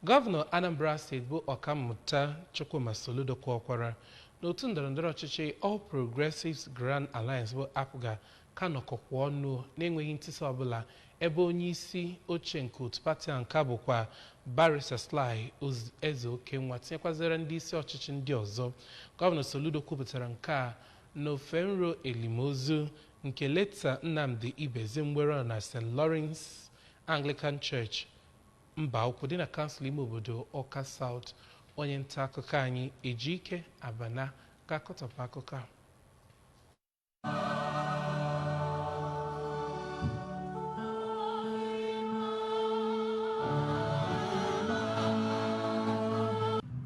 Gọvanọ Anambra Steeti bụ Ọkammụta Chukwuma Soludo kwuokwara n'otu ndọrọndọrọ ọchịchị All Progressives Grand Alliance bụ APGA ka nọkọkwa ọnụ na-enweghị ntisa ọbụla, ebe onye isi oche nke otu pati a nke bụkwa Barrister Sly Ezeokenwa tinyekwaziri ndị isi ọchịchị ndị ọzọ. Gọvanọ Soludo kwupụtara nke a n'ofe nro elimozu nke leta Nnamdi Ibezim nwere na St. Lawrence Anglican Church, mba ukwu dị na kansụl ime obodo Ọka South. Onye nta akụkọ anyị Ejike Abana ga-akọtọpụ akụkọ a.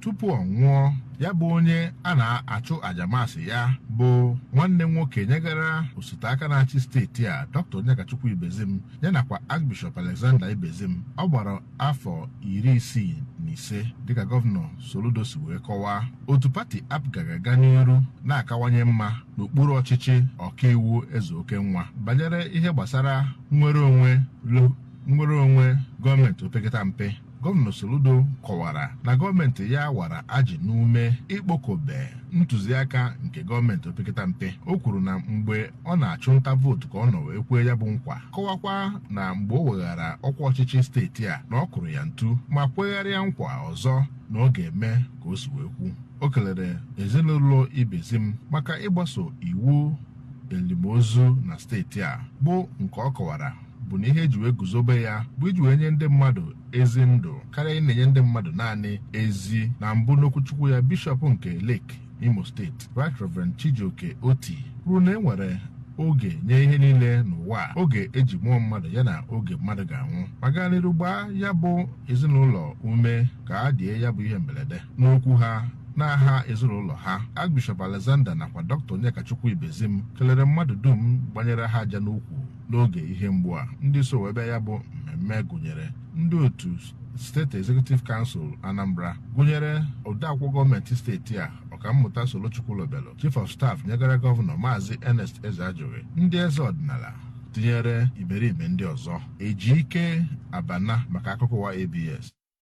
Tupu ọ nwụọ, ya bụ onye a na-achụ aja maasị ya bụ nwanne nwoke nyegara osote aka na-achị steeti a, Dr. Onyekachukwu Ibezim, ya nakwa Archbishop Alexander Ibezim. Ọ gbara afọ 65. Dịka Gọvanọ Soludo si wee kọwaa, otu pati APGA ga-aga n'iru na-akawanye mma n'okpuru ọchịchị Ọkaiwu Ezeokenwa banyere ihe gbasara nnwere onwe, nnwere onwe gọọmenti opekata mpe. Gọvanọ Soludo kọwara na gọọmenti ya wara ajị n'ume ikpokobe ntụziaka nke gọọmenti opekata mpe. O kwuru na mgbe ọ na-achụ nta vootu ka ọ nọ wee kwee ya bụ nkwa, kọwakwa na mgbe o weghara ọkwa ọchịchị steeti a na ọ kụrụ ya ntu ma kwegharịa nkwa ọzọ na ọ ga-eme ka o si wee kwu. O kelere ezinụlọ Ibezim maka ịgbaso iwu elimozu na steeti a, bụ nke ọ kọwara bụ na ihe eji wee guzobe ya bụ iji wee nye ndị mmadụ ezi ndụ karịa ị na-enye ndị mmadụ naanị ezi. Na mbụ n'okwuchukwu ya, Bishọp nke Lake, Imo Steeti, Right Reverend Chijioke Oti, kwuru na e nwere oge nye ihe niile n'ụwa, oge eji mụọ mmadụ ya na oge mmadụ ga-anwụ, ma gaa n'iru gbaa ya bụ ezinụlọ ume ka a die ya bụ ihe mberede. N'okwu ha n'aha ezinụlọ ha, Archbishop Alexander nakwa Dr. Onyekachukwu Ibezim kelere mmadụ dum gbanyere ha aja n'ukwu n'oge ihe mgbu a. Ndị so wee bịa ya bụ mmemme gụnyere ndị otu Steeti Executive Council Anambra, gụnyere odeakwụkwọ gọọmenti steeti a, Ọkammụta Solochukwu Lobelo, Chief of Staff nyegara Gọvanọ, Maazị Ernest Ezeajughi, ndị eze ọdịnala, tinyere iberibe ndị ọzọ. Ejike Abana maka akụkọ ụwa ABS.